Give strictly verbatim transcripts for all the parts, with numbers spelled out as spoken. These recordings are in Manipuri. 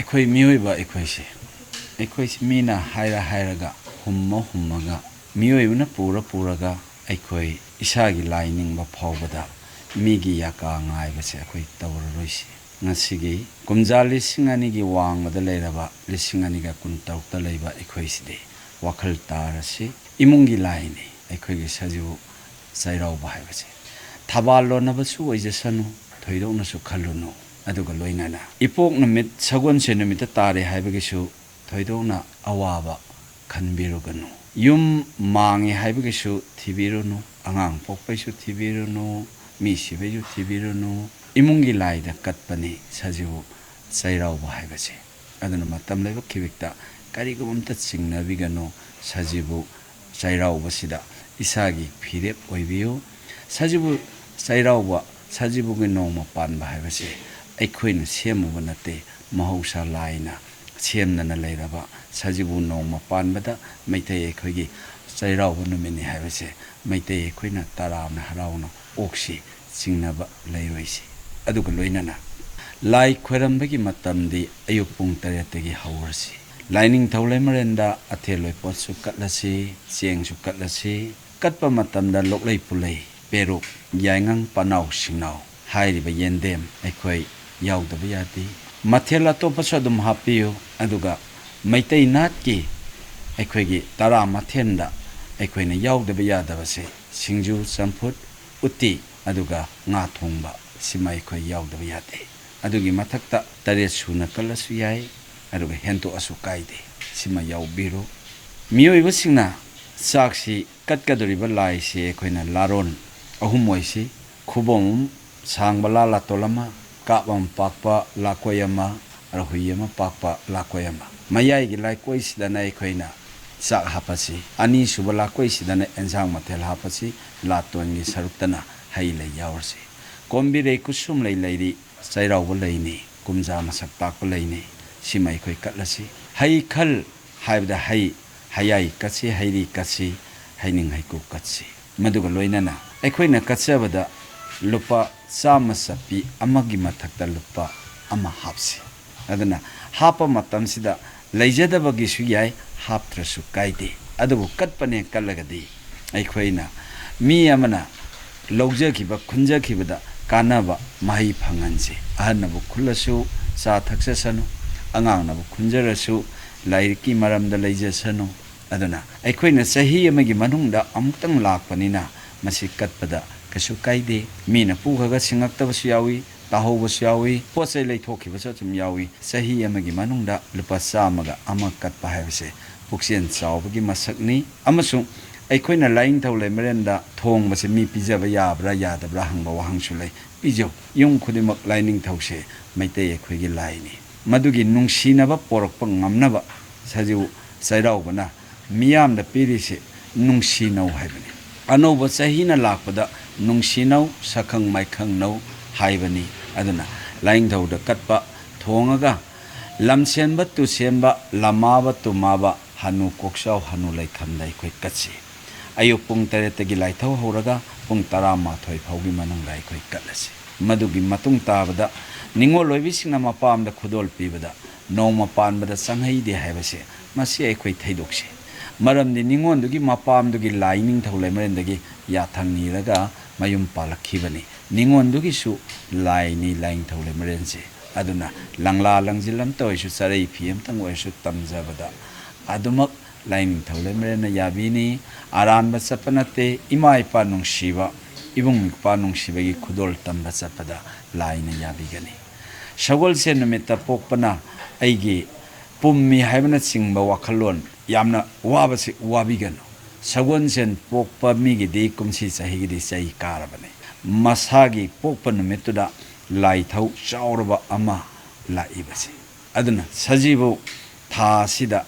ꯑꯩꯈꯣꯏ ꯃꯤꯑꯣꯏꯕ ꯑꯩꯈꯣꯏꯁꯦ, ꯑꯩꯈꯣꯏꯁꯦ ꯃꯤꯅ ꯍꯥꯏꯔ ꯍꯥꯏꯔꯒ, ꯍꯨꯝꯃ ꯍꯨꯝꯃꯒ, ꯃꯤꯑꯣꯏꯕꯅ ꯄꯨꯔ ꯄꯨꯔꯒ ꯑꯩꯈꯣꯏ ꯏꯁꯥꯒꯤ ꯂꯥꯏ ꯅꯤꯡꯕ ꯐꯥꯎꯕꯗ ꯃꯤꯒꯤ ꯌꯥꯀꯥ ꯉꯥꯏꯕꯁꯦ ꯑꯩꯈꯣꯏ ꯇꯧꯔꯔꯣꯏꯁꯤ꯫ ꯉꯁꯤꯒꯤ ꯀꯨꯝꯖꯥ ꯂꯤꯁꯤꯡ ꯑꯅꯤꯒꯤ ꯋꯥꯡꯃꯗ ꯂꯩꯔꯕ ꯂꯤꯁꯤꯡ ꯑꯅꯤꯒ ꯀꯨꯟꯇꯔꯨꯛꯇ ꯂꯩꯕ ꯑꯩꯈꯣꯏꯁꯤꯗꯤ ꯋꯥꯈꯜ ꯇꯥꯔꯁꯤ꯫ ꯏꯃꯨꯡꯒꯤ ꯂꯥꯏꯅꯤ ꯑꯩꯈꯣꯏꯒꯤ ꯁꯖꯤꯕꯨ ꯆꯩꯔꯥꯎꯕ ꯍꯥꯏꯕꯁꯦ꯫ ꯊꯕꯥꯜ ꯂꯣꯟꯅꯕꯁꯨ ꯑꯣꯏꯖꯁꯅꯨ, ꯊꯣꯏꯗꯣꯛꯅꯁꯨ ꯈꯜꯂꯨꯅꯨ꯫ ꯑꯗꯨꯒ ꯂꯣꯏꯅꯅ ꯏꯄꯣꯛ ꯅꯨꯃꯤꯠ, ꯁꯒꯣꯜꯁꯦꯟ ꯅꯨꯃꯤꯠꯇ ꯇꯥꯔꯦ ꯍꯥꯏꯕꯒꯤꯁꯨ ꯊꯣꯏꯗꯣꯛꯅ ꯑꯋꯥꯕ ꯈꯟꯕꯤꯔꯨꯒꯅꯨ꯫ ꯌꯨꯝ ꯃꯥꯡꯉꯦ ꯍꯥꯏꯕꯒꯤꯁꯨ ꯊꯤꯕꯤꯔꯨꯅꯨ, ꯑꯉꯥꯡ ꯄꯣꯛꯄꯩꯁꯨ ꯊꯤꯕꯤꯔꯨꯅꯨ, ꯃꯤ ꯁꯤꯕꯩꯁꯨ ꯊꯤꯕꯤꯔꯨꯅꯨ꯫ ꯏꯃꯨꯡꯒꯤ ꯂꯥꯏꯗ ꯀꯠꯄꯅꯤ ꯁꯖꯤꯕꯨ ꯆꯩꯔꯥꯎꯕ ꯍꯥꯏꯕꯁꯦ꯫ ꯑꯗꯨꯅ ꯃꯇꯝ ꯂꯩꯕ ꯈꯤꯕꯤꯛꯇ ꯀꯔꯤꯒꯨꯝꯕ ꯑꯝꯇ ꯆꯤꯡꯅꯕꯤꯒꯅꯨ꯫ ꯁꯖꯤꯕꯨ ꯆꯩꯔꯥꯎꯕꯁꯤꯗ ꯏꯁꯥꯒꯤ ꯐꯤꯔꯦꯞ ꯑꯣꯏꯕꯤꯌꯨ꯫ ꯁꯖꯤꯕꯨ ꯆꯩꯔꯥꯎꯕ, ꯁꯖꯤꯕꯨꯒꯤ ꯅꯣꯡꯃ ꯄꯥꯟꯕ ꯍꯥꯏꯕꯁꯦ ꯑꯩꯈꯣꯏꯅ ꯁꯦꯝꯃꯨꯕ ꯅꯠꯇꯦ, ꯃꯍꯧꯁꯥ ꯂꯥꯏꯅ ꯁꯦꯝꯗꯅ ꯂꯩꯔꯕ ꯁꯖꯤꯕꯨ ꯅꯣꯡꯃ ꯄꯥꯟꯕꯗ ꯃꯩꯇꯩ ꯑꯩꯈꯣꯏꯒꯤ ꯆꯩꯔꯥꯎꯕ ꯅꯨꯃꯤꯠꯅꯤ ꯍꯥꯏꯕꯁꯦ ꯃꯩꯇꯩ ꯑꯩꯈꯣꯏꯅ ꯇꯔꯥꯝꯅ ꯍꯔꯥꯎꯅ ꯑꯣꯛꯁꯤ, ꯆꯤꯡꯅꯕ ꯂꯩꯔꯣꯏꯁꯤ꯫ ꯑꯗꯨꯒ ꯂꯣꯏꯅꯅ ꯂꯥꯏ ꯈꯣꯏꯔꯝꯕꯒꯤ ꯃꯇꯝꯗꯤ ꯑꯌꯨꯛ ꯄꯨꯡ ꯇꯔꯦꯠꯇꯒꯤ ꯍꯧꯔꯁꯤ꯫ ꯂꯥꯏꯅꯤꯡꯊꯧ ꯂꯩꯃꯔꯦꯟꯗ ꯑꯊꯦꯜ ꯂꯣꯏꯄꯣꯠꯁꯨ ꯀꯠꯂꯁꯤ, ꯆꯦꯡꯁꯨ ꯀꯠꯂꯁꯤ꯫ ꯀꯠꯄ ꯃꯇꯝꯗ ꯂꯣꯛꯂꯩ ꯄꯨꯂꯩ, ꯄꯦꯔꯨꯛ, ꯌꯥꯏꯉꯪ, ꯄꯅꯥꯎ ꯁꯤꯡꯅꯥꯎ ꯍꯥꯏꯔꯤꯕ ꯌꯦꯟꯗꯦꯝ ꯑꯩꯈꯣꯏ ꯌꯥꯎꯗꯕ ꯌꯥꯗꯦ꯫ ꯃꯊꯦꯜ ꯑꯇꯣꯞꯄꯁꯨ ꯑꯗꯨꯝ ꯍꯥꯞꯄꯤꯌꯨ꯫ ꯑꯗꯨꯒ ꯃꯩꯇꯩ ꯅꯥꯠꯀꯤ ꯑꯩꯈꯣꯏꯒꯤ ꯇꯔꯥ ꯃꯊꯦꯜꯗ ꯑꯩꯈꯣꯏꯅ ꯌꯥꯎꯗꯕ ꯌꯥꯗꯕꯁꯦ ꯁꯤꯡꯖꯨ, ꯆꯝꯐꯨꯠ, ꯎꯇꯤ, ꯑꯗꯨꯒ ꯉꯥ ꯊꯣꯡꯕ, ꯁꯤꯃ ꯑꯩꯈꯣꯏ ꯌꯥꯎꯗꯕ ꯌꯥꯗꯦ꯫ ꯑꯗꯨꯒꯤ ꯃꯊꯛꯇ ꯇꯔꯦꯠ ꯁꯨꯅ ꯀꯠꯂꯁꯨ ꯌꯥꯏ, ꯑꯗꯨꯒ ꯍꯦꯟꯗꯣꯛꯑꯁꯨ ꯀꯥꯏꯗꯦ꯫ ꯁꯤꯃ ꯌꯥꯎꯕꯤꯔꯣ꯫ ꯃꯤꯑꯣꯏꯕꯁꯤꯡꯅ ꯆꯥꯛꯁꯤ ꯀꯠꯀꯗꯧꯔꯤꯕ ꯂꯥꯏꯁꯤ ꯑꯩꯈꯣꯏꯅ ꯂꯥꯔꯣꯟ ꯑꯍꯨꯝ ꯑꯣꯏꯁꯤ꯫ ꯈꯨꯕꯣꯝ ꯁꯥꯡꯕ ꯂꯥ ꯂꯥꯇꯣꯟ ꯑꯃ, ꯀꯥꯞ ꯑꯃ ꯄꯥꯛꯄ ꯂꯥꯀꯣꯏ ꯑꯃ, ꯔꯍꯨꯏ ꯑꯃ ꯄꯥꯛꯄ ꯂꯥꯀꯣꯏ ꯑꯃ꯫ ꯃꯌꯥꯏꯒꯤ ꯂꯥꯏꯀꯣꯏꯁꯤꯗꯅ ꯑꯩꯈꯣꯏꯅ ꯆꯥꯛ ꯍꯥꯞꯄꯁꯤ꯫ ꯑꯅꯤꯁꯨꯕ ꯂꯥꯀꯣꯏꯁꯤꯗꯅ ꯑꯦꯟꯁꯥꯡ ꯃꯊꯦꯜ ꯍꯥꯞꯄꯁꯤ꯫ ꯂꯥꯇꯣꯟꯒꯤ ꯁꯔꯨꯛꯇꯅ ꯍꯩ ꯂꯩ ꯌꯥꯎꯔꯁꯤ꯫ ꯀꯣꯝꯕꯤꯔꯩ ꯀꯨꯁꯨꯝ ꯂꯩ ꯂꯩꯔꯤ, ꯆꯩꯔꯥꯎꯕ ꯂꯩꯅꯤ, ꯀꯨꯝꯖꯥ ꯃꯁꯛ ꯇꯥꯛꯄ ꯂꯩꯅꯤ꯫ ꯁꯤꯃ ꯑꯩꯈꯣꯏ ꯀꯠꯂꯁꯤ꯫ ꯍꯩ ꯈꯜ ꯍꯥꯏꯕꯗ ꯍꯩ, ꯍꯌꯥꯏ ꯀꯠꯁꯤ, ꯍꯩꯔꯤ ꯀꯠꯁꯤ, ꯍꯩꯅꯤꯡ ꯍꯩꯀꯨ ꯀꯠꯁꯤ꯫ ꯃꯗꯨꯒ ꯂꯣꯏꯅꯅ ꯑꯩꯈꯣꯏꯅ ꯀꯠꯆꯕꯗ ꯂꯨꯄꯥ ꯆꯥꯝꯃ ꯆꯠꯄꯤ ꯑꯃꯒꯤ ꯃꯊꯛꯇ ꯂꯨꯄꯥ ꯑꯃ ꯍꯥꯞꯁꯤ꯫ ꯑꯗꯨꯅ ꯍꯥꯞꯄ ꯃꯇꯝꯁꯤꯗ ꯂꯩꯖꯗꯕꯒꯤꯁꯨ ꯌꯥꯏ, ꯍꯥꯞꯇ꯭ꯔꯁꯨ ꯀꯥꯏꯗꯦ꯫ ꯑꯗꯨꯕꯨ ꯀꯠꯄꯅꯦ ꯀꯠꯂꯒꯗꯤ ꯑꯩꯈꯣꯏꯅ ꯃꯤ ꯑꯃꯅ ꯂꯧꯖꯈꯤꯕ, ꯈꯨꯟꯖꯈꯤꯕꯗ ꯀꯥꯟꯅꯕ ꯃꯍꯩ ꯐꯪꯍꯟꯁꯤ꯫ ꯑꯍꯟꯅꯕꯨ ꯈꯨꯜꯂꯁꯨ ꯆꯥ ꯊꯛꯆꯁꯅꯨ, ꯑꯉꯥꯡꯅꯕꯨ ꯈꯨꯟꯖꯔꯁꯨ ꯂꯥꯏꯔꯤꯛꯀꯤ ꯃꯔꯝꯗ ꯂꯩꯖꯁꯅꯨ꯫ ꯑꯗꯨꯅ ꯑꯩꯈꯣꯏꯅ ꯆꯍꯤ ꯑꯃꯒꯤ ꯃꯅꯨꯡꯗ ꯑꯃꯨꯛꯇꯪ ꯂꯥꯛꯄꯅꯤꯅ ꯃꯁꯤ ꯀꯠꯄꯗ ꯀꯩꯁꯨ ꯀꯥꯏꯗꯦ꯫ ꯃꯤꯅ ꯄꯨꯈ꯭ꯔꯒ ꯁꯤꯡꯉꯛꯇꯕꯁꯨ ꯌꯥꯎꯏ, ꯇꯥꯍꯧꯕꯁꯨ ꯌꯥꯎꯏ, ꯄꯣꯠ ꯆꯩ ꯂꯩꯊꯣꯛꯈꯤꯕꯁꯨ ꯑꯗꯨꯝ ꯌꯥꯎꯏ꯫ ꯆꯍꯤ ꯑꯃꯒꯤ ꯃꯅꯨꯡꯗ ꯂꯨꯄꯥ ꯆꯥꯝꯃꯒ ꯑꯃ ꯀꯠꯄ ꯍꯥꯏꯕꯁꯦ ꯄꯨꯛꯆꯦꯜ ꯆꯥꯎꯕꯒꯤ ꯃꯁꯛꯅꯤ꯫ ꯑꯃꯁꯨꯡ ꯑꯩꯈꯣꯏꯅ ꯂꯥꯏꯅꯤꯡꯊꯧ ꯂꯩꯃꯔꯦꯟꯗ ꯊꯣꯡꯕꯁꯦ ꯃꯤ ꯄꯤꯖꯕ ꯌꯥꯕ꯭ꯔꯥ ꯌꯥꯗꯕ꯭ꯔꯥ ꯍꯪꯕ ꯋꯥꯍꯪꯁꯨ ꯂꯩ꯫ ꯄꯤꯖꯧ꯫ ꯌꯨꯝ ꯈꯨꯗꯤꯡꯃꯛ ꯂꯥꯏꯅꯤꯡꯊꯧꯁꯦ ꯃꯩꯇꯩ ꯑꯩꯈꯣꯏꯒꯤ ꯂꯥꯏꯅꯤ꯫ ꯃꯗꯨꯒꯤ ꯅꯨꯡꯁꯤꯅꯕ ꯄꯣꯔꯛꯄ ꯉꯝꯅꯕ ꯁꯖꯤꯕꯨ ꯆꯩꯔꯥꯎꯕꯅ ꯃꯤꯌꯥꯝꯗ ꯄꯤꯔꯤꯁꯦ ꯅꯨꯡꯁꯤꯅꯧ ꯍꯥꯏꯕꯅꯤ꯫ ꯑꯅꯧꯕ ꯆꯍꯤꯅ ꯂꯥꯛꯄꯗ ꯅꯨꯡꯁꯤꯅꯧ, ꯁꯛꯈꯪ ꯃꯥꯏꯈꯪꯅꯧ ꯍꯥꯏꯕꯅꯤ꯫ ꯑꯗꯨꯅ ꯂꯥꯏꯅꯤꯡꯊꯧꯗ ꯀꯠꯄ ꯊꯣꯡꯉꯒ ꯂꯝꯁꯦꯟꯕ ꯇꯨꯁꯦꯟꯕ, ꯂꯃꯥꯕ ꯇꯨꯃꯥꯕ, ꯍꯅꯨ ꯀꯣꯛꯆꯥꯎ ꯍꯅꯨ ꯂꯩꯈꯝꯗ ꯑꯩꯈꯣꯏ ꯀꯠꯁꯤ꯫ ꯑꯌꯨꯛ ꯄꯨꯡ ꯇꯔꯦꯠꯇꯒꯤ ꯂꯥꯏꯊꯧ ꯍꯧꯔꯒ ꯄꯨꯡ ꯇꯔꯥꯃꯥꯊꯣꯏ ꯐꯥꯎꯒꯤ ꯃꯅꯨꯡꯗ ꯑꯩꯈꯣꯏ ꯀꯠꯂꯁꯤ꯫ ꯃꯗꯨꯒꯤ ꯃꯇꯨꯡ ꯇꯥꯕꯗ ꯅꯤꯡꯉꯣꯜ ꯑꯣꯏꯕꯤꯁꯤꯡꯅ ꯃꯄꯥꯝꯗ ꯈꯨꯗꯣꯜ ꯄꯤꯕꯗ ꯅꯣꯡꯃ ꯄꯥꯟꯕꯗ ꯆꯪꯍꯩꯗꯦ ꯍꯥꯏꯕꯁꯦ ꯃꯁꯤ ꯑꯩꯈꯣꯏ ꯊꯩꯗꯣꯛꯁꯤ꯫ ꯃꯔꯝꯗꯤ ꯅꯤꯡꯉꯣꯜꯗꯨꯒꯤ ꯃꯄꯥꯝꯗꯨꯒꯤ ꯂꯥꯏ ꯅꯤꯡꯊꯧ ꯂꯩꯃꯔꯦꯟꯗꯒꯤ ꯌꯥꯊꯪ ꯅꯤꯔꯒ ꯃꯌꯨꯝ ꯄꯥꯜꯂꯛꯈꯤꯕꯅꯤ꯫ ꯅꯤꯡꯉꯣꯜꯗꯨꯒꯤꯁꯨ ꯂꯥꯏꯅꯤ ꯂꯥꯏꯅꯤꯡꯊꯧ ꯂꯩꯃꯔꯦꯟꯁꯦ꯫ ꯑꯗꯨꯅ ꯂꯪꯂꯥ ꯂꯪꯖꯤꯜ ꯑꯃꯇ ꯑꯣꯏꯔꯁꯨ, ꯆꯔꯩ ꯐꯤ ꯑꯃꯇꯪ ꯑꯣꯏꯔꯁꯨ ꯇꯝꯖꯕꯗ ꯑꯗꯨꯃꯛ ꯂꯥꯏꯅꯤꯡꯊꯧ ꯂꯩꯃꯔꯦꯟꯅ ꯌꯥꯕꯤꯅꯤ꯫ ꯑꯔꯥꯟꯕ ꯆꯠꯄ ꯅꯠꯇꯦ, ꯏꯃꯥ ꯏꯄꯥ ꯅꯨꯡꯁꯤꯕ, ꯏꯕꯨꯡ ꯏꯄ꯭ꯋꯥ ꯅꯨꯡꯁꯤꯕꯒꯤ ꯈꯨꯗꯣꯜ ꯇꯝꯕ ꯆꯠꯄꯗ ꯂꯥꯏꯅ ꯌꯥꯕꯤꯒꯅꯤ꯫ ꯁꯒꯣꯜꯁꯦꯟ ꯅꯨꯃꯤꯠꯇ ꯄꯣꯛꯄꯅ ꯑꯩꯒꯤ ꯄꯨꯝꯃꯤ ꯍꯥꯏꯕꯅꯆꯤꯡꯕ ꯋꯥꯈꯜꯂꯣꯟ ꯌꯥꯝꯅ ꯋꯥꯕꯁꯤ ꯋꯥꯕꯤꯒꯅꯨ꯫ ꯁꯒꯣꯜꯁꯦꯟ ꯄꯣꯛꯄ ꯃꯤꯒꯤꯗꯤ ꯀꯨꯝꯁꯤ ꯆꯍꯤꯒꯤꯗꯤ ꯆꯍꯤ ꯀꯥꯔꯕꯅꯤ꯫ ꯃꯁꯥꯒꯤ ꯄꯣꯛꯄ ꯅꯨꯃꯤꯠꯇꯨꯗ ꯂꯥꯏꯊꯧ ꯆꯥꯎꯔꯕ ꯑꯃ ꯂꯥꯛꯏꯕꯁꯤ꯫ ꯑꯗꯨꯅ ꯁꯖꯤꯕꯨ ꯊꯥ ꯑꯁꯤꯗ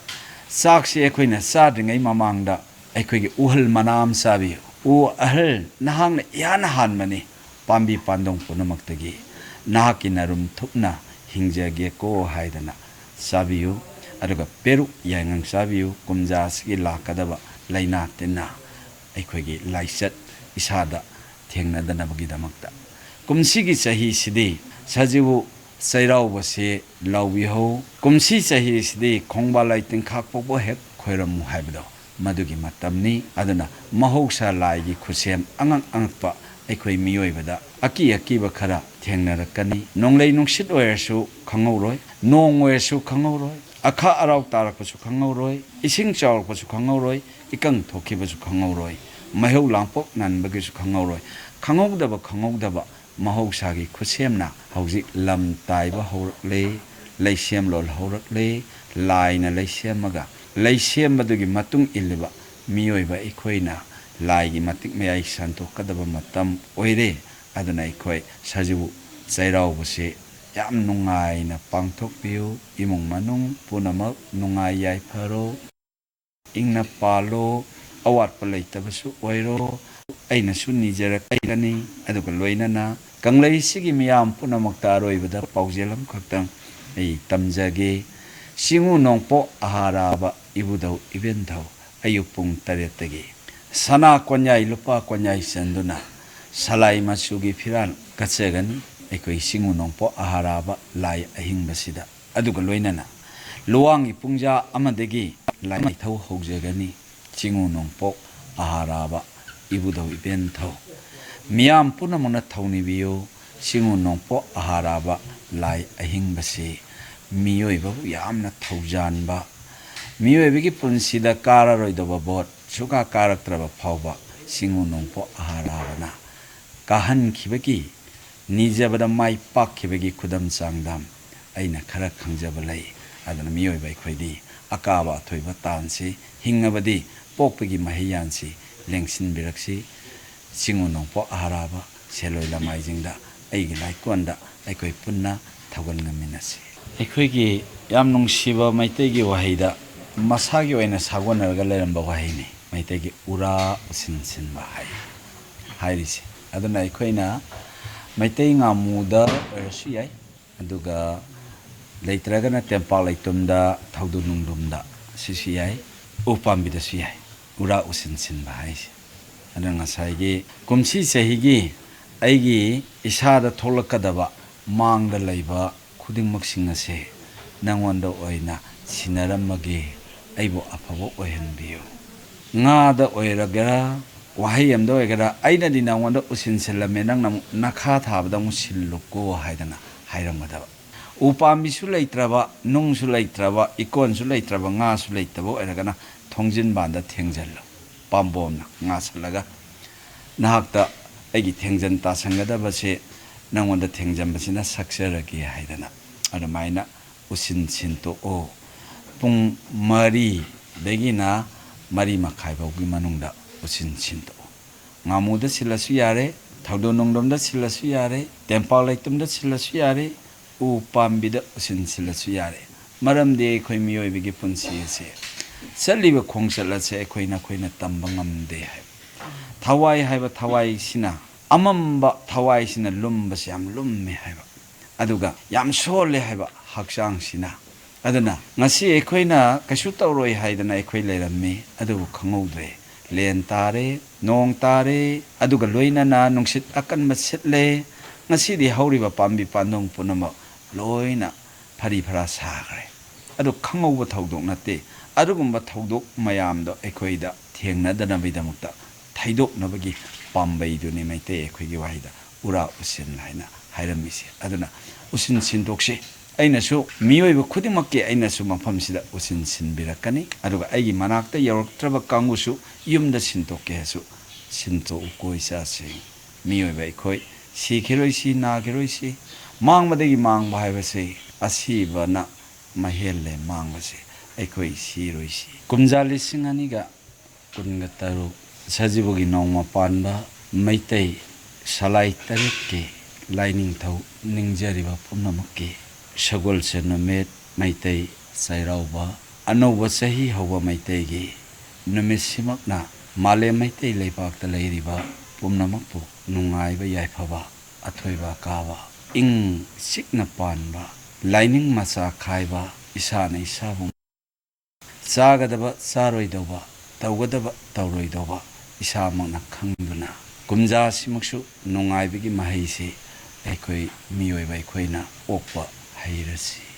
ꯆꯥꯛꯁꯤ ꯑꯩꯈꯣꯏꯅ ꯆꯥꯗ꯭ꯔꯤꯉꯩ ꯃꯃꯥꯡꯗ ꯑꯩꯈꯣꯏꯒꯤ ꯎꯍꯜ ꯃꯅꯥ ꯑꯃ ꯆꯥꯕꯤꯌꯨ꯫ ꯎ ꯑꯍꯜ ꯅꯍꯥꯛꯅ ꯏꯍꯥꯟ ꯍꯥꯟꯕꯅꯤ꯫ ꯄꯥꯝꯕꯤ ꯄꯥꯟꯗꯣꯡ ꯄꯨꯝꯅꯃꯛꯇꯒꯤ ꯅꯍꯥꯛꯀꯤ ꯅꯔꯨꯝ ꯊꯨꯞꯅ ꯍꯤꯡꯖꯒꯦꯀꯣ ꯍꯥꯏꯗꯅ ꯆꯥꯕꯤꯌꯨ꯫ ꯑꯗꯨꯒ ꯄꯦꯔꯨꯛ ꯌꯥꯏꯉꯪ ꯆꯥꯕꯤꯌꯨ꯫ ꯀꯨꯝꯖꯥ ꯑꯁꯤꯒꯤ ꯂꯥꯛꯀꯗꯕ ꯂꯥꯏꯅꯥ ꯇꯤꯟꯅꯥ ꯑꯩꯈꯣꯏꯒꯤ ꯂꯥꯏꯆꯠ ꯏꯁꯥꯗ ꯊꯦꯡꯅꯗꯅꯕꯒꯤꯗꯃꯛꯇ꯫ ꯀꯨꯝꯁꯤꯒꯤ ꯆꯍꯤꯁꯤꯗꯤ ꯁꯖꯤꯕꯨ ꯆꯩꯔꯥꯎꯕꯁꯤ ꯂꯥꯎꯕꯤꯍꯧ꯫ ꯀꯨꯝꯁꯤ ꯆꯍꯤꯁꯤꯗꯤ ꯈꯣꯡꯕꯥꯜ ꯂꯥꯏ ꯇꯤꯟꯈꯥꯛ ꯄꯣꯛꯄ ꯍꯦꯛ ꯈꯣꯏꯔꯝꯃꯨ ꯍꯥꯏꯕꯗꯣ ꯃꯗꯨꯒꯤ ꯃꯇꯝꯅꯤ꯫ ꯑꯗꯨꯅ ꯃꯍꯧꯁꯥ ꯂꯥꯏꯒꯤ ꯈꯨꯠꯁꯦꯝ ꯑꯉꯛ ꯑꯉꯛꯄ ꯑꯩꯈꯣꯏ ꯃꯤꯑꯣꯏꯕꯗ ꯑꯀꯤ ꯑꯀꯤꯕ ꯈꯔ ꯊꯦꯡꯅꯔꯛꯀꯅꯤ꯫ ꯅꯣꯡꯂꯩ ꯅꯨꯡꯁꯤꯠ ꯑꯣꯏꯔꯁꯨ ꯈꯪꯍꯧꯔꯣꯏ, ꯅꯣꯡ ꯑꯣꯏꯔꯁꯨ ꯈꯪꯍꯧꯔꯣꯏ, ꯑꯈꯥ ꯑꯔꯥꯎ ꯇꯥꯔꯛꯄꯁꯨ ꯈꯪꯍꯧꯔꯣꯏ, ꯏꯁꯤꯡ ꯆꯥꯎꯔꯛꯄꯁꯨ ꯈꯪꯍꯧꯔꯣꯏ, ꯏꯀꯪ ꯊꯣꯛꯈꯤꯕꯁꯨ ꯈꯪꯍꯧꯔꯣꯏ, ꯃꯩꯍꯧ ꯂꯥꯡꯄꯣꯛ ꯅꯟꯕꯒꯤꯁꯨ ꯈꯪꯍꯧꯔꯣꯏ꯫ ꯈꯪꯍꯧꯗꯕ ꯈꯪꯍꯧꯗꯕ ꯃꯍꯧꯁꯥꯒꯤ ꯈꯨꯠꯁꯦꯝꯅ ꯍꯧꯖꯤꯛ ꯂꯝ ꯇꯥꯏꯕ ꯍꯧꯔꯛꯂꯦ, ꯂꯩꯁꯦꯝꯂꯣꯟ ꯍꯧꯔꯛꯂꯦ꯫ ꯂꯥꯏꯅ ꯂꯩꯁꯦꯝꯃꯒ, ꯂꯩꯁꯦꯝꯕꯗꯨꯒꯤ ꯃꯇꯨꯡ ꯏꯜꯂꯤꯕ ꯃꯤꯑꯣꯏꯕ ꯑꯩꯈꯣꯏꯅ ꯂꯥꯏꯒꯤ ꯃꯇꯤꯛ ꯃꯌꯥꯏ ꯁꯟꯗꯣꯛꯀꯗꯕ ꯃꯇꯝ ꯑꯣꯏꯔꯦ꯫ ꯑꯗꯨꯅ ꯑꯩꯈꯣꯏ ꯁꯖꯤꯕꯨ ꯆꯩꯔꯥꯎꯕꯁꯤ ꯌꯥꯝ ꯅꯨꯡꯉꯥꯏꯅ ꯄꯥꯡꯊꯣꯛꯄꯤꯌꯨ꯫ ꯏꯃꯨꯡ ꯃꯅꯨꯡ ꯄꯨꯝꯅꯃꯛ ꯅꯨꯡꯉꯥꯏ ꯌꯥꯏꯐꯔꯣ, ꯏꯪꯅ ꯄꯥꯜꯂꯣ, ꯑꯋꯥꯠꯄ ꯂꯩꯇꯕꯁꯨ ꯑꯣꯏꯔꯣ꯫ ꯑꯩꯅꯁꯨ ꯅꯤꯖꯔꯛꯀꯅꯤ꯫ ꯑꯗꯨꯒ ꯂꯣꯏꯅꯅ ꯀꯪꯂꯩꯁꯤꯒꯤ ꯃꯤꯌꯥꯝ ꯄꯨꯝꯅꯃꯛꯇ ꯑꯔꯣꯏꯕꯗ ꯄꯥꯎꯖꯦꯜ ꯑꯃꯈꯛꯇꯪ ꯑꯩ ꯇꯝꯖꯒꯦ꯫ ꯆꯤꯡꯉꯨ ꯅꯣꯡꯄꯣꯛ ꯑꯍꯥꯔꯥꯕ ꯏꯕꯨꯙꯧ ꯏꯕꯦꯟꯙꯧ, ꯑꯌꯨꯛ ꯄꯨꯡ ꯇꯔꯦꯠꯇꯒꯤ ꯁꯅꯥ ꯀꯣꯟꯌꯥꯏ ꯂꯨꯄꯥ ꯀꯣꯟꯌꯥꯏ ꯆꯟꯗꯨꯅ ꯁꯂꯥꯏ ꯃꯆꯨꯒꯤ ꯐꯤꯔꯥꯜ ꯀꯠꯆꯒꯅꯤ ꯑꯩꯈꯣꯏ ꯆꯤꯡꯉꯨ ꯅꯣꯡꯄꯣꯛ ꯑꯍꯥꯔꯥꯕ ꯂꯥꯏ ꯑꯍꯤꯡꯕꯁꯤꯗ꯫ ꯑꯗꯨꯒ ꯂꯣꯏꯅꯅ ꯂꯨꯋꯥꯡꯒꯤ ꯄꯨꯡꯖꯥ ꯑꯃꯗꯒꯤ ꯂꯥꯏ ꯃꯥꯏꯊꯧ ꯍꯧꯖꯒꯅꯤ꯫ ꯆꯤꯡꯉꯨ ꯅꯣꯡꯄꯣꯛ ꯑꯍꯥꯔꯥꯕ ꯏꯕꯨꯙꯧ ꯏꯕꯦꯟꯊꯧ, ꯃꯤꯌꯥꯝ ꯄꯨꯝꯅꯃꯛꯅ ꯊꯧꯅꯤꯕꯤꯌꯨ꯫ ꯆꯤꯡꯉꯨ ꯅꯣꯡꯄꯣꯛ ꯑꯍꯥꯔꯥꯕ ꯂꯥꯏ ꯑꯍꯤꯡꯕꯁꯤ ꯃꯤꯑꯣꯏꯕꯕꯨ ꯌꯥꯝꯅ ꯊꯧꯖꯥꯟꯕ, ꯃꯤꯑꯣꯏꯕꯒꯤ ꯄꯨꯟꯁꯤꯗ ꯀꯥꯔꯔꯣꯏꯗꯕ ꯚꯣꯠ ꯁꯨꯀꯥ ꯀꯥꯔꯛꯇ꯭ꯔꯕ ꯐꯥꯎꯕ ꯆꯤꯡꯉꯨ ꯅꯣꯡꯄꯣꯛ ꯑꯍꯥꯔꯥꯕꯅ ꯀꯥꯍꯟꯈꯤꯕꯒꯤ, ꯅꯤꯖꯕꯗ ꯃꯥꯏ ꯄꯥꯛꯈꯤꯕꯒꯤ ꯈꯨꯗꯝ ꯆꯥꯡꯗꯝ ꯑꯩꯅ ꯈꯔ ꯈꯪꯖꯕ ꯂꯩ꯫ ꯑꯗꯨꯅ ꯃꯤꯑꯣꯏꯕ ꯑꯩꯈꯣꯏꯗꯤ ꯑꯀꯥꯕ ꯑꯊꯣꯏꯕ ꯇꯥꯟꯁꯤ, ꯍꯤꯡꯉꯕꯗꯤ ꯄꯣꯛꯄꯒꯤ ꯃꯍꯩ ꯌꯥꯟꯁꯤ ꯂꯦꯡꯁꯤꯟꯕꯤꯔꯛꯁꯤ꯫ ꯆꯤꯡꯉꯨ ꯅꯣꯡꯄꯣꯛ ꯑꯍꯥꯔꯥꯕ ꯁꯦꯜꯂꯣꯏ ꯂꯃꯥꯏꯁꯤꯡꯗ ꯑꯩꯒꯤ ꯂꯥꯏꯀꯣꯟꯗ ꯑꯩꯈꯣꯏ ꯄꯨꯟꯅ ꯊꯧꯒꯜ ꯉꯝꯃꯤꯟꯅꯁꯤ꯫ ꯑꯩꯈꯣꯏꯒꯤ ꯌꯥꯝ ꯅꯨꯡꯁꯤꯕ ꯃꯩꯇꯩꯒꯤ ꯋꯥꯍꯩꯗ ꯃꯁꯥꯒꯤ ꯑꯣꯏꯅ ꯁꯥꯒꯣꯟꯅꯔꯒ ꯂꯩꯔꯝꯕ ꯋꯥꯍꯩꯅꯤ꯫ ꯃꯩꯇꯩꯒꯤ ꯎꯔꯥ ꯎꯁꯤꯟ ꯁꯤꯟꯕ ꯍꯥꯏ, ꯍꯥꯏꯔꯤꯁꯦ꯫ ꯑꯗꯨꯅ ꯑꯩꯈꯣꯏꯅ ꯃꯩꯇꯩ ꯉꯥꯃꯨꯗ ꯑꯣꯏꯔꯁꯨ ꯌꯥꯏ, ꯑꯗꯨꯒ ꯂꯩꯇ꯭ꯔꯒꯅ ꯇꯦꯝꯄꯥꯛ ꯂꯩꯇꯨꯝꯗ, ꯊꯧꯗꯨ ꯅꯨꯡꯗꯨꯝꯗ ꯁꯤꯁꯨ ꯌꯥꯏ, ꯎ ꯄꯥꯝꯕꯤꯗꯁꯨ ꯌꯥꯏ, ꯎꯔꯥ ꯎꯁꯤꯟ ꯁꯤꯟꯕ ꯍꯥꯏꯁꯦ꯫ ꯑꯗꯨꯅ ꯉꯁꯥꯏꯒꯤ ꯀꯨꯝꯁꯤ ꯆꯍꯤꯒꯤ ꯑꯩꯒꯤ ꯏꯁꯥꯗ ꯊꯣꯛꯂꯛꯀꯗꯕ ꯃꯥꯡꯗ ꯂꯩꯕ ꯈꯨꯗꯤꯡꯃꯛꯁꯤꯡ ꯑꯁꯦ ꯅꯪꯉꯣꯟꯗ ꯑꯣꯏꯅ ꯁꯤꯟꯅꯔꯝꯃꯒꯦ, ꯑꯩꯕꯨ ꯑꯐꯕ ꯑꯣꯏꯍꯟꯕꯤꯌꯨ꯫ ꯉꯥꯗ ꯑꯣꯏꯔꯒꯦꯔꯥ, ꯋꯥꯍꯩ ꯑꯃꯗ ꯑꯣꯏꯒꯦꯔꯥ, ꯑꯩꯅꯗꯤ ꯅꯪꯉꯣꯟꯗ ꯎꯁꯤꯟ ꯁꯤꯜꯂꯝꯃꯦ, ꯅꯪꯅ ꯑꯃꯨꯛ ꯅꯈꯥ ꯊꯥꯕꯗ ꯑꯃꯨꯛ ꯁꯤꯜꯂꯨꯀꯣ ꯍꯥꯏꯗꯅ ꯍꯥꯏꯔꯝꯒꯗꯕ꯫ ꯎ ꯄꯥꯝꯕꯤꯁꯨ ꯂꯩꯇ꯭ꯔꯕ, ꯅꯨꯡꯁꯨ ꯂꯩꯇ꯭ꯔꯕ, ꯏꯀꯣꯟꯁꯨ ꯂꯩꯇ꯭ꯔꯕ, ꯉꯥꯁꯨ ꯂꯩꯇꯕ ꯑꯣꯏꯔꯒꯅ ꯊꯣꯡꯖꯤꯟꯕꯥꯟꯗ ꯊꯦꯡꯖꯤꯜꯂꯨ꯫ ꯄꯥꯝꯕꯣꯝꯅ ꯉꯥꯁꯜꯂꯒ ꯅꯍꯥꯛꯇ ꯑꯩꯒꯤ ꯊꯦꯡꯖꯟ ꯇꯥꯁꯟꯒꯗꯕꯁꯦ ꯅꯪꯉꯣꯟꯗ ꯊꯦꯡꯖꯟꯕꯁꯤꯅ ꯁꯛꯆꯔꯒꯦ ꯍꯥꯏꯗꯅ ꯑꯗꯨꯃꯥꯏꯅ ꯎꯁꯤꯟ ꯁꯤꯟꯇꯣꯛꯑꯣ꯫ ꯄꯨꯡ ꯃꯔꯤꯗꯒꯤꯅ ꯃꯔꯤ ꯃꯈꯥꯏ ꯐꯥꯎꯒꯤ ꯃꯅꯨꯡꯗ ꯎꯁꯤꯟ ꯁꯤꯟꯇꯣꯛꯑꯣ꯫ ꯉꯥꯃꯨꯗ ꯁꯤꯜꯂꯁꯨ ꯌꯥꯔꯦ, ꯊꯧꯗꯣꯛ ꯅꯨꯡꯗꯣꯝꯗ ꯁꯤꯜꯂꯁꯨ ꯌꯥꯔꯦ, ꯇꯦꯝꯄꯥꯛ ꯂꯩꯇꯨꯝꯗ ꯁꯤꯜꯂꯁꯨ ꯌꯥꯔꯦ, ꯎ ꯄꯥꯝꯕꯤꯗ ꯎꯁꯤꯟ ꯁꯤꯜꯂꯁꯨ ꯌꯥꯔꯦ꯫ ꯃꯔꯝꯗꯤ ꯑꯩꯈꯣꯏ ꯃꯤꯑꯣꯏꯕꯒꯤ ꯄꯨꯟꯁꯤ ꯑꯁꯦ, ꯆꯠꯂꯤꯕ ꯈꯣꯡꯆꯠ ꯑꯁꯦ ꯑꯩꯈꯣꯏꯅ, ꯑꯩꯈꯣꯏꯅ ꯇꯝꯕ ꯉꯝꯗꯦ ꯍꯥꯏꯕ꯫ ꯊꯋꯥꯏ ꯍꯥꯏꯕ ꯊꯋꯥꯏꯁꯤꯅ, ꯑꯃꯝꯕ ꯊꯋꯥꯏꯁꯤꯅ ꯂꯨꯝꯕꯁꯦ ꯌꯥꯝ ꯂꯨꯝꯃꯦ ꯍꯥꯏꯕ, ꯑꯗꯨꯒ ꯌꯥꯝ ꯁꯣꯜꯂꯦ ꯍꯥꯏꯕ ꯍꯛꯆꯥꯡꯁꯤꯅ꯫ ꯑꯗꯨꯅ ꯉꯁꯤ ꯑꯩꯈꯣꯏꯅ ꯀꯩꯁꯨ ꯇꯧꯔꯣꯏ ꯍꯥꯏꯗꯅ ꯑꯩꯈꯣꯏ ꯂꯩꯔꯝꯃꯤ, ꯑꯗꯨꯕꯨ ꯈꯪꯍꯧꯗ꯭ꯔꯦ꯫ ꯂꯦꯟ ꯇꯥꯔꯦ, ꯅꯣꯡ ꯇꯥꯔꯦ, ꯑꯗꯨꯒ ꯂꯣꯏꯅꯅ ꯅꯨꯡꯁꯤꯠ ꯑꯀꯟꯕ ꯁꯤꯠꯂꯦ꯫ ꯉꯁꯤꯗꯤ ꯍꯧꯔꯤꯕ ꯄꯥꯝꯕꯤ ꯄꯥꯟꯗꯣꯡ ꯄꯨꯝꯅꯃꯛ ꯂꯣꯏꯅ ꯐꯔꯤ ꯐꯔꯥ ꯁꯥꯈ꯭ꯔꯦ꯫ ꯑꯗꯨ ꯈꯪꯍꯧꯕ ꯊꯧꯗꯣꯛ ꯅꯠꯇꯦ꯫ ꯑꯗꯨꯒꯨꯝꯕ ꯊꯧꯗꯣꯛ ꯃꯌꯥꯝꯗꯣ ꯑꯩꯈꯣꯏꯗ ꯊꯦꯡꯅꯗꯅꯕꯒꯤꯗꯃꯛꯇ ꯊꯩꯗꯣꯛꯅꯕꯒꯤ ꯄꯥꯝꯕꯩꯗꯨꯅꯤ ꯃꯩꯇꯩ ꯑꯩꯈꯣꯏꯒꯤ ꯋꯥꯍꯩꯗ ꯎꯔꯥ ꯎꯁꯤꯟ ꯍꯥꯏꯅ ꯍꯥꯏꯔꯝꯃꯤꯁꯦ꯫ ꯑꯗꯨꯅ ꯎꯁꯤꯟ ꯁꯤꯟꯗꯣꯛꯁꯤ꯫ ꯑꯩꯅꯁꯨ, ꯃꯤꯑꯣꯏꯕ ꯈꯨꯗꯤꯡꯃꯛꯀꯤ ꯑꯩꯅꯁꯨ ꯃꯐꯝꯁꯤꯗ ꯎꯁꯤꯟ ꯁꯤꯟꯕꯤꯔꯛꯀꯅꯤ꯫ ꯑꯗꯨꯒ ꯑꯩꯒꯤ ꯃꯅꯥꯛꯇ ꯌꯧꯔꯛꯇ꯭ꯔꯕ ꯀꯥꯡꯕꯨꯁꯨ ꯌꯨꯝꯗ ꯁꯤꯟꯗꯣꯛꯀꯦ ꯍꯥꯏꯁꯨ ꯁꯤꯟꯗꯣꯛꯎꯀꯣ ꯏꯆꯥꯁꯤꯡ꯫ ꯃꯤꯑꯣꯏꯕ ꯑꯩꯈꯣꯏ ꯁꯤꯈꯤꯔꯣꯏꯁꯤ, ꯅꯥꯈꯤꯔꯣꯏꯁꯤ꯫ ꯃꯥꯡꯕꯗꯒꯤ ꯃꯥꯡꯕ ꯍꯥꯏꯕꯁꯤ ꯑꯁꯤꯕꯅ ꯃꯍꯦꯜꯂꯦ ꯃꯥꯡꯕꯁꯤ꯫ ꯑꯩꯈꯣꯏ ꯁꯤꯔꯣꯏꯁꯤ꯫ ꯀꯨꯝꯖꯥ ꯂꯤꯁꯤꯡ ꯑꯅꯤꯒ ꯀꯨꯟꯒ ꯇꯔꯨꯛ ꯁꯖꯤꯕꯨꯒꯤ ꯅꯣꯡꯃ ꯄꯥꯟꯕ ꯃꯩꯇꯩ ꯁꯂꯥꯏ ꯇꯔꯦꯠꯀꯤ ꯂꯥꯏꯅꯤꯡꯊꯧ ꯅꯤꯡꯖꯔꯤꯕ ꯄꯨꯝꯅꯃꯛꯀꯤ ꯁꯒꯣꯜꯁꯦꯟ ꯅꯨꯃꯤꯠ, ꯃꯩꯇꯩ ꯆꯩꯔꯥꯎꯕ, ꯑꯅꯧꯕ ꯆꯍꯤ ꯍꯧꯕ ꯃꯩꯇꯩꯒꯤ ꯅꯨꯃꯤꯠꯁꯤꯃꯛꯅ ꯃꯥꯂꯦꯝ ꯃꯩꯇꯩ ꯂꯩꯕꯥꯛꯇ ꯂꯩꯔꯤꯕ ꯄꯨꯝꯅꯃꯛꯄꯨ ꯅꯨꯡꯉꯥꯏꯕ ꯌꯥꯏꯐꯕ, ꯑꯊꯣꯏꯕ ꯑꯀꯥꯕ, ꯏꯪ ꯆꯤꯛꯅ ꯄꯥꯟꯕ, ꯂꯥꯏꯅꯤꯡ ꯃꯆꯥ ꯈꯥꯏꯕ, ꯏꯁꯥꯅ ꯏꯁꯥꯕꯨ ꯆꯥꯒꯗꯕ ꯆꯥꯔꯣꯏꯗꯧꯕ, ꯇꯧꯒꯗꯕ ꯇꯧꯔꯣꯏꯗꯧꯕ ꯏꯁꯥꯃꯛꯅ ꯈꯪꯗꯨꯅ, ꯀꯨꯝꯖꯥꯁꯤꯃꯛꯁꯨ ꯅꯨꯡꯉꯥꯏꯕꯒꯤ ꯃꯍꯩꯁꯤ ꯑꯩꯈꯣꯏ ꯃꯤꯑꯣꯏꯕ ꯑꯩꯈꯣꯏꯅ ꯑꯣꯛꯄ ꯍꯩꯔꯁꯤ꯫